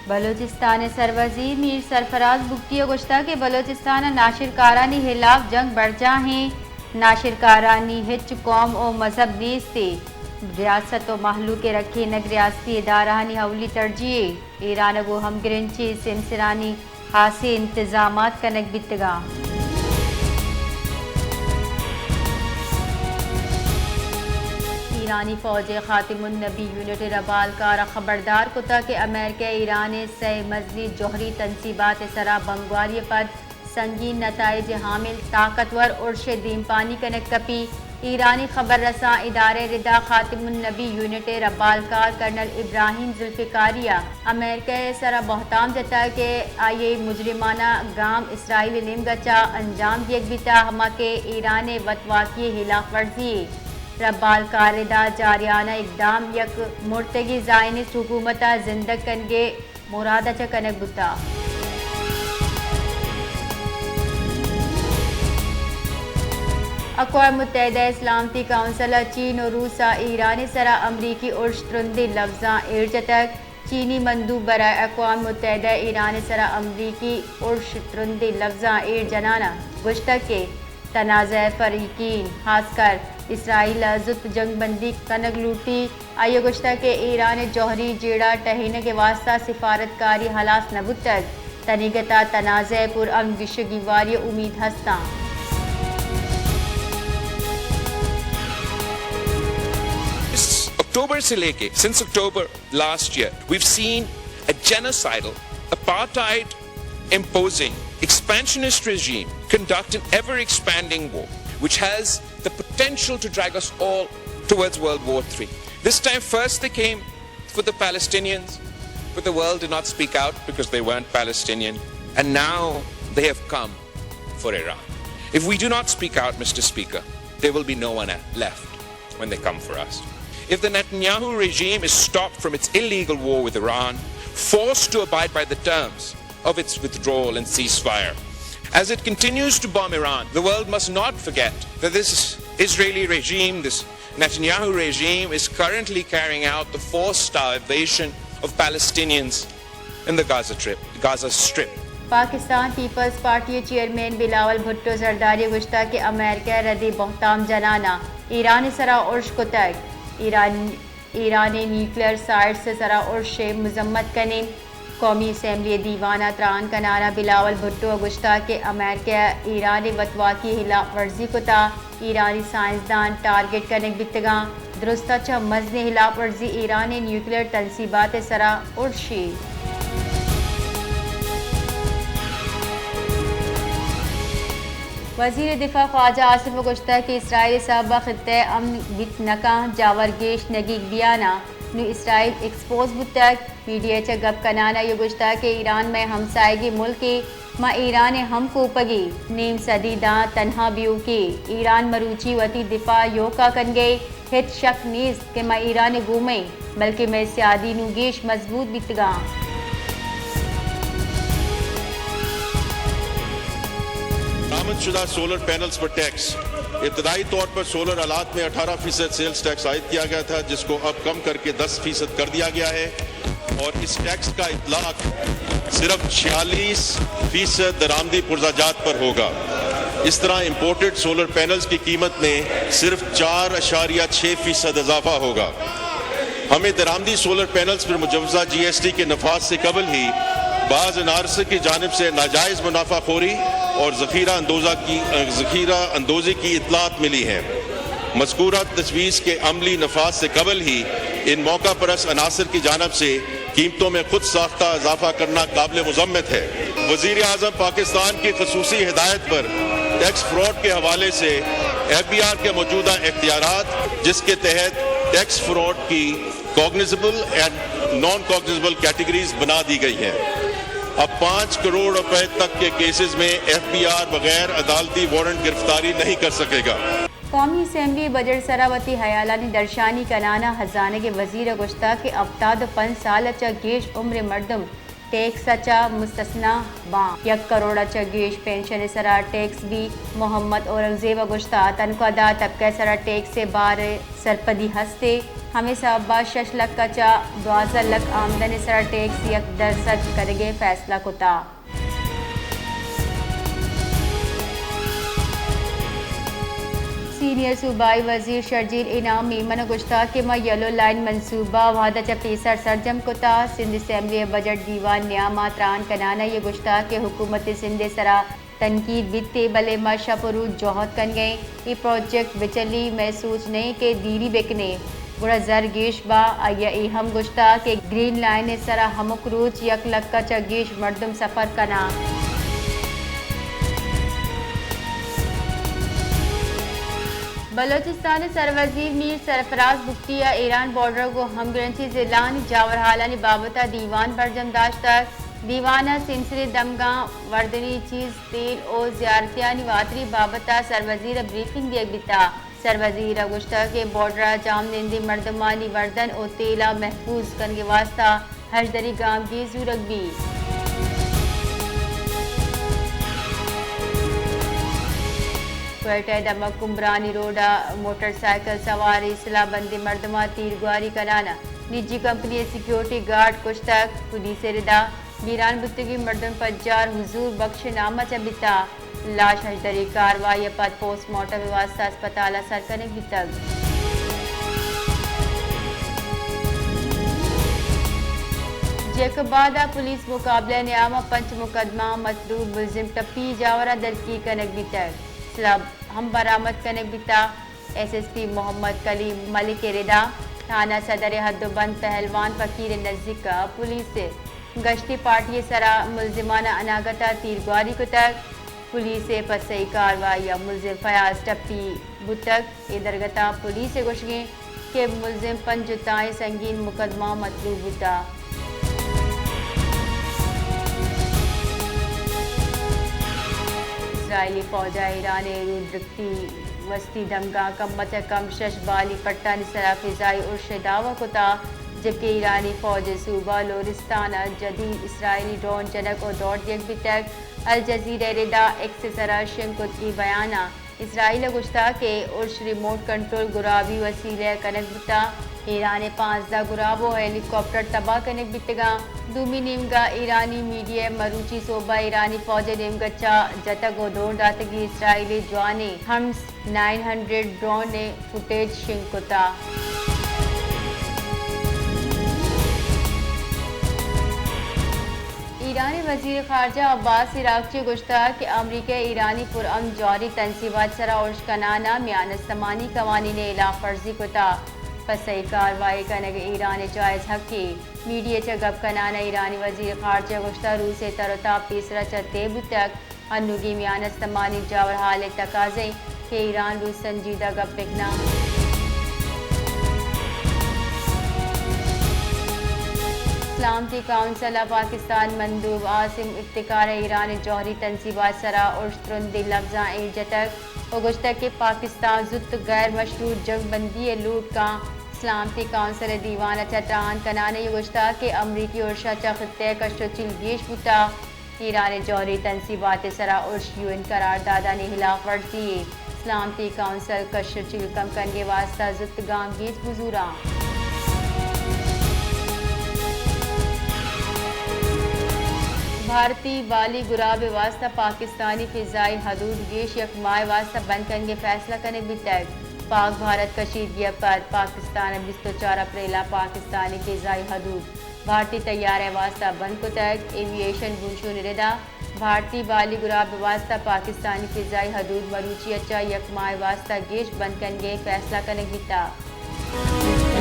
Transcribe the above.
بلوچستان ءِ سروزیر میر سرفراز بگٹی ءَ گوشتگ کہ بلوچستان ءَ ناشرکارانی ہلاف جنگ برجاہیں، ناشرکارانی ہچ قوم ءُ مذہب نیست ءُ ریاست ءُ مہلوک ءِ رکھینگ ریاستی ادارہانی اولی ترجیحے۔ ایران ءَ گوں ہمگرنچی سیمسرانی ہاسیں انتظامات کنگ بیتگاں۔ ایرانی فوج ءِ خاتم النبی یونٹ ءِ ربالکار ءَ خبردار کتگ کہ امریکہ ءَ ایران ءِ سئے مزنیں جوہری تنصیبات ءِ سرا بمبگواری ءَ پد سنگین نتائج ءِ حامل طاقتور ارش ءِ دیمپانی کنگ کپی۔ ایرانی خبر رساں ادارہ ءِ ردا خاتم النبی یونٹ ءِ ربالکار کرنل ابراہیم ذوالفقاری ءَ امریکہ ءِ سرا بہتام جتگ کہ آئی ءِ مجرمانہ گام اسرائیل ءِ نیمگ ءَ چہ انجام دیگ بیتگ، ہما کہ ایران ءِ وتواکی ءِ ہلاف ورزی یے۔ ربالکار ءِ ردا جارحانہ اقدام یک مرتگیں زائنسٹ حکومت ءَ زندگ کنگ ءِ مراد ءَ چہ کنگ بوتگ۔ اقوام متحدہ ءِ سلامتی کونسل ءَ چین ءُ روس ءَ ایران ءِ سرا امریکی ارش ترندیں لبزاں ایر جتگ۔ چینی مندوب برائے اقوام متحدہ ءَ ایران ءِ سرا امریکی ارش ترندیں لبزاں ایر جنان ءَ گوشتگ کہ تنازعہ فریقین، خاص کر اسرائیل ءَ زوت جنگ بندی کنگ لوٹی۔ آئی ءَ گوشتگ کہ ایران ءِ جوہری جیڑہ ٹہینگ ءِ واستہ سفارتکاری ہلاس نہ بوتگ، تنیگت ءَ تنازعہ ءِ پر امن گیش گیواری ءِ امیت ہستاں۔ اس اکتوبر سے لے کے، since October last year, we've seen a genocidal, apartheid imposing, expansionist regime conduct an ever expanding war, which has the potential to drag us all towards World War three. This time, first they came for the Palestinians, but the world did not speak out because they weren't Palestinian. And now they have come for Iran. If we do not speak out, Mister Speaker, there will be no one left when they come for us. If the Netanyahu regime is stopped from its illegal war with Iran, forced to abide by the terms of its withdrawal and ceasefire, as it continues to bomb Iran, the world must not forget that this Israeli regime, this Netanyahu regime, is currently carrying out the forced starvation of Palestinians in the Gaza Strip, Gaza Strip. Pakistan Peoples Party ءِ chairman Bilawal Bhutto Zardari ءَ گوشتگ کہ امریکہ ءَ ردی بہتام جنان ءَ ایران ءِ سرا ارش کتگ۔ ایران، ایران ءِ نیوکلیئر سائٹس ءِ سرا ارش ءِ مذمت کنیں۔ قومی اسمبلی ءِ دیوان ءَ تران کنان ءَ بلاول بھٹو ءَ گوشتگ کہ امریکہ ءَ ایران ءِ وتواکی ءِ ہلاپ ورزی کتگ، ایرانی سائنسدان ٹارگٹ کنگ بیتگاں، درستاں چہ مزنیں ہلاپ ورزی ایران ءِ نیوکلیئر تنصیبات ءِ سرا ارشی۔ وزیر دفاع خواجہ آصف ءَ گوشتگ کہ اسرائیل ءِ سبب ءَ خطہ ءَ امن بیت نہ کنت، جاور گیش نگیگ بیان ءَ نوں اسرائیل ایکسپوز بوتگ۔ میڈیا ءَ چہ گپ کنان ءَ آئی ءَ گوشتگ کہ ایران مئے ہمساہگیں ملکے، ما ایران ءِ ہمکوپگی، نیم صدی داں تنہا بیوکے، ایران مروچی وتی دفاع ءَ یوکا کنگ ءَ، ہچ شک نیست کہ ما ایران ءِ گوما ایں، بلکیں مئے سیادی نوں گیش مضبوط بیتگاں۔ درآمد شدہ سولر پینلز پر ٹیکس۔ ابتدائی طور پر سولر آلات میں اٹھارہ فیصد سیلز ٹیکس عائد کیا گیا تھا، جس کو اب کم کر کے دس فیصد کر دیا گیا ہے اور اس ٹیکس کا اطلاق صرف چھیالیس فیصد درآمدی پرزہ جات پر ہوگا۔ اس طرح امپورٹڈ سولر پینلز کی قیمت میں صرف چار اعشاریہ چھ فیصد اضافہ ہوگا۔ ہمیں درآمدی سولر پینلز پر مجوزہ جی ایس ٹی کے نفاذ سے قبل ہی بعض این آر ایس کی جانب سے ناجائز منافع خوری اور ذخیرہ اندوزہ کی، ذخیرہ اندوزی کی اطلاعات ملی ہیں۔ مذکورہ تجویز کے عملی نفاذ سے قبل ہی ان موقع پرست عناصر کی جانب سے قیمتوں میں خود ساختہ اضافہ کرنا قابل مذمت ہے۔ وزیر اعظم پاکستان کی خصوصی ہدایت پر ٹیکس فراڈ کے حوالے سے ایف بی آر کے موجودہ اختیارات، جس کے تحت ٹیکس فراڈ کی کاگنیزیبل اینڈ نان کاگنیزیبل کیٹیگریز بنا دی گئی ہیں۔ اب پانچ کروڑ روپے تک کے کیسز میں ایف بی آر بغیر عدالتی وارنٹ گرفتاری نہیں کر سکے گا۔ قومی اسمبلی ءَ بجٹ ءِ سرا وتی ہیالانی درشانی کنان ءَ ہزانگ ءِ وزیر ءَ گوشتگ کہ ہپتاد ءُ پنچ سال ءَ چہ گیش عمر ءِ مردم ٹیکس ءَ چہ مستثنی باں۔ یک کروڑ ءَ چہ گیش پنشن ءِ سرا ٹیکس بی۔ محمد اورنگزیب ءَ گوشتگ، تنخواہ دار طبقہ ءِ سرا ٹیکس ءِ بار ءِ سرپدی ہست ءُ ہمے سبب ءَ شش لکھ ءَ چہ دوازدہ لکھ آمدن ءِ سرا ٹیکس یک درسد کنگ ءِ فیصلہ کتگ۔ سینئر صوبائی وزیر شرجیل انعام میمن ءَ گوشتگ کہ ما یلو لائن منصوبہ وھد ءَ چہ پیسر سرجم کتگ۔ سندھ اسمبلی ءِ بجٹ دیوان ءِ نیام ءَ تران کنان ءَ آئی ءَ گوشتگ کہ حکومت سندھ ءِ سرا تنقید بیت، بلے ما شپ ءُ روچ جہد کنگ ءَ ایں۔ اے پروجیکٹ بچلی، مئے سوچ نہ ایں کہ دیری بہ کنیں، گڑا زر گیش باں۔ آئی ءَ اے ہم گوشتگ کہ گرین لائن ءِ سرا ہمک روچ یک لکھ ءَ چہ گیش مردم سفر کناں۔ بلوچستان ءِ سروزیر میر سرفراز بگٹی ءَ ایران بارڈر ءَ گوں ہمگرنچی ضلعانی جاورحالانی بابت ءَ دیوان برجم داشتگ۔ دیوان ءِ سیمسریں دمگاں، وردنی چیز، تیل ءُ زیارتیانی واتری بابت ءَ سروزیر ءَ بریفنگ دیگ بیتگ۔ سروزیر ءَ گوشتگ کہ بارڈر ءَ جاہمنندیں مردمانی وردن ءُ تیل ءِ محفوظ کنگ ءِ واستہ ہژدری گامگیج زورگ بیت۔ کوئٹہ ءِ دمگ کمبرانی روڈ ءَ موٹر سائیکل سواریں سلاہ بندیں مردماں تیرگواری کنان ءَ نجی کمپنی ءِ سیکورٹی گارڈ کشتگ۔ پولیس ءِ ردا بیران بوتگیں مردم پجار حضور بخش ءِ نام ءَ چہ بیتگ۔ لاش ہژدری کاروائی ءَ پد پوسٹ مارٹم ءِ واستہ ہسپتال ءَ سر کنگ بیتگ۔ جیکب آباد ءَ پولیس مقابلہ ءِ نیام ءَ پنچ مقدمہ ءَ مطلوب ملزم ٹپی جاور ءَ دلکیر کنگ بیتگ۔ سلاہ ہم برآمد کنگ بیتگ۔ ایس ایس پی محمد کلیم ملک ءِ ردا تھانہ صدر ءِ حد ءُ بند پہلوان فقیر ءِ نزیک ءَ پولیس ءِ گشتی پارٹی ءِ سرا ملزمان ءَ اناگت ءَ تیرگواری کتگ۔ پولیس ءِ پسئی کاروائی ءَ ملزم فیاض ٹپی بوتگ۔ اے درگت ءَ پولیس ءِ گوشگ اِنت کہ ملزم پنچ جتائیں سنگین مقدمہ ءَ مطلوب بوتگ۔ اسرائیلی فوج ءَ ایران ءِ رودرکتی وسطی دمگاں کم ءَ چہ کم شش بالی پٹانی سرا فضائی ارش ءِ دعوی کتگ، جبکہ ایرانی فوج ءِ صوبہ لورستان ءَ جدی اسرائیلی ڈرون جنگ ءُ دور دیگ بیتگ۔ الجزیرہ ءِ ردا ایکس ءِ سرا شنگ کتگیں بیان ءَ اسرائیل ءَ گوشتگ کہ ارش ریموٹ کنٹرول گرابی وسیلہ ءَ کنگ بوتگ۔ ایران ءِ پانزدہ گراب ءُ ہیلی کاپٹر تباہ کنگ بیتگ اَنت۔ دومی نیمگ ءَ ایرانی میڈیا ءَ مروچی سہب ءَ ایرانی فوج ءِ نیمگ ءَ چہ جتگ ءُ دور داتگیں اسرائیلی جوانیں ہمس نائن ہنڈریڈ ڈرون ءِ فوٹیج شنگ کتگ۔ ایرانی وزیر خارجہ عباس عراقچی ءَ گوشتگ کہ امریکہ ءَ ایرانی پرامن جوہری تنصیبات ءِ سرا ارش کنان ءَ میان استمانی قوانین ءِ ہلاف ورزی کتگ۔ پسئی کاروائی کنگ ایران ءِ جائز حقے۔ میڈیا ءَ چہ گپ کنان ءَ ایرانی وزیر خارجہ ءَ گوشتگ روس ءِ تر ءُ تاب پیسرا چہ طے بوتگ۔ انوگیں میان استمانی جاورحال ءِ تقاضہ اِنت کہ ایران روس سنجیدہ گپ بکناں۔ سلامتی کونسل ءَ پاکستان ءِ مندوب عاصم افتخار ءَ ایران ءِ جوہری تنصیبات ءِ سرا ارش ترندیں لبزاں ایر جتگ ءُ گوشتگ کہ پاکستان زوت غیر مشروط جنگ بندی ءِ لوٹ کنت۔ سلامتی کونسل ءِ دیوان ءَ چہ تران کنان ءَ آئی ءَ گوشتگ کہ امریکی ارش ءَ چہ خطہ ءَ کش ءُ چیل گیش بوتگ۔ ایران ءِ جوہری تنصیبات ءِ سرا ارش یو این قراردادانی ہلاف ورزی یے۔ سلامتی کونسل کش ءُ چیل کم کنگ ءِ واستہ زوت گامگیج بزوراں۔ بھارتی بالی گراب ءِ واستہ پاکستانی فضائی حدود گیش یک ماہ ءِ واستہ بند کنگ ءِ فیصلہ کنگ بیتگ۔ پاک بھارت کشیدگی ءَ پد پاکستان ءَ بیست ءُ چار اپریل ءَ پاکستانی فضائی حدود بھارتی طیارہ ءِ واستہ بند کتگ۔ ایوی ایشن بنشون ءِ ردا بھارتی بالی گراب ءِ واستہ پاکستانی فضائی حدود مروچی ءَ چہ یک ماہ ءِ واستہ گیش بند کنگ ءِ فیصلہ کنگ بیتگ۔